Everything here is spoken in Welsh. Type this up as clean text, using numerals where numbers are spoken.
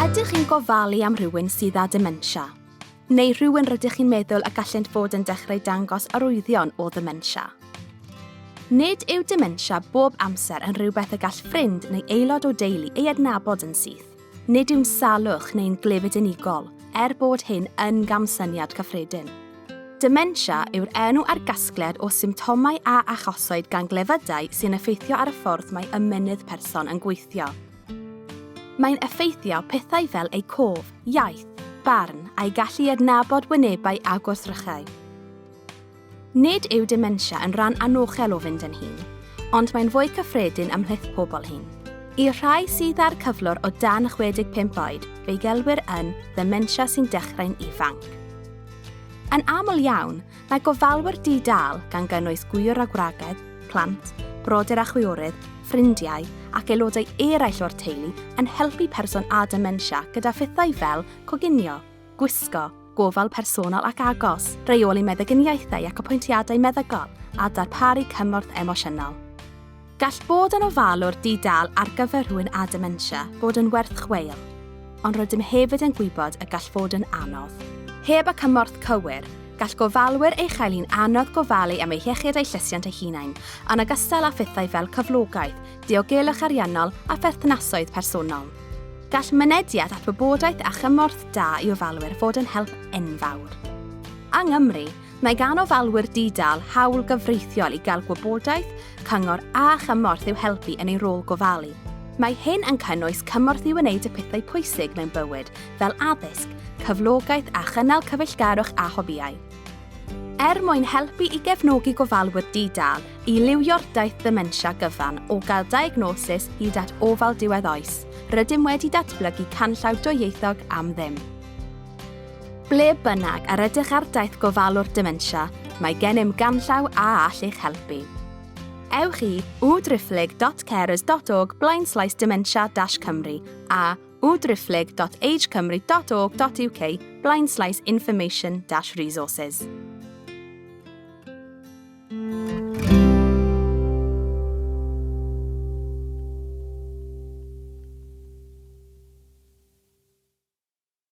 Ydych chi'n gofalu am rhywun sydd â dementia? Neu rhywun rydych chi'n meddwl y gallent fod yn dechrau dangos arwyddion o ddementia? Nid yw dementia bob amser yn rhywbeth y gall ffrind neu aelod o deulu ei adnabod yn syth. Nid yw'n salwch neu'n glefyd unigol, er bod hyn yn gamsyniad cyffredin. Dementia yw'r enw ar gasgliad o symptomau a achoswyd gan glefydau sy'n effeithio ar y ffordd mae ymennydd person yn gweithio. Mae'n effeithio pethau fel eu cof, iaith, barn, a'u gallu i adnabod wynebau a gwrthrychau. Nid yw dementia yn rhan anochel o fynd yn hŷn, ond mae'n fwy cyffredin ymhlith pobl hŷn. I'r rhai sydd â'r cyflwr o dan 65 oed, fe'i gelwir yn ddementia sy'n dechrau'n ifanc. Yn aml iawn, mae gofalwyr di-dâl, gan gynnwys gwŷr a gwragedd, plant, brodyr a chwiorydd, ffrindiau ac aelodau eraill o'r teulu yn helpu person â dementia gyda phethau fel coginio, gwisgo, gofal personol ac agos, rheoli meddyginiaethau ac apwyntiadau meddygol, a darparu cymorth emosiynol. Gall bod yn ofalwr di-dâl ar gyfer rhywun â dementia fod yn werth chweil, ond rydym hefyd yn gwybod y gall fod yn anodd. Heb y cymorth cywir, gall gofalwyr ei chael hi'n anodd gofalu am eu hiechyd a'u llesiant eu hunain, yn ogystal â phethau fel cyflogaeth, diogelwch ariannol a pherthnasoedd personol. Gall mynediad at wybodaeth a chymorth da i ofalwyr fod yn help enfawr. Yng Nghymru, Mae gan ofalwyr di-dâl hawl gyfreithiol i gael gwybodaeth, cyngor a chymorth i'w helpu yn eu rôl gofalu. Mae hyn yn cynnwys cymorth i wneud y pethau pwysig mewn bywyd, fel addysg, cyflogaeth a chynnal cyfeillgarwch a hobïau. Er mwyn helpu i gefnogi gofalwyr di-dâl i liwio'r daith ddementia gyfan o gael diagnosis hyd at ofal diwedd oes, rydym wedi datblygu canllaw dwyieithog am ddim. Ble bynnag yr ydych ar daith gofalwr dementia, mae gennym ganllaw a all eich helpu. Ewch i www.carers.org blaenslaes dementia-cymru a www.agecymru.org.uk blaenslaes information-resources.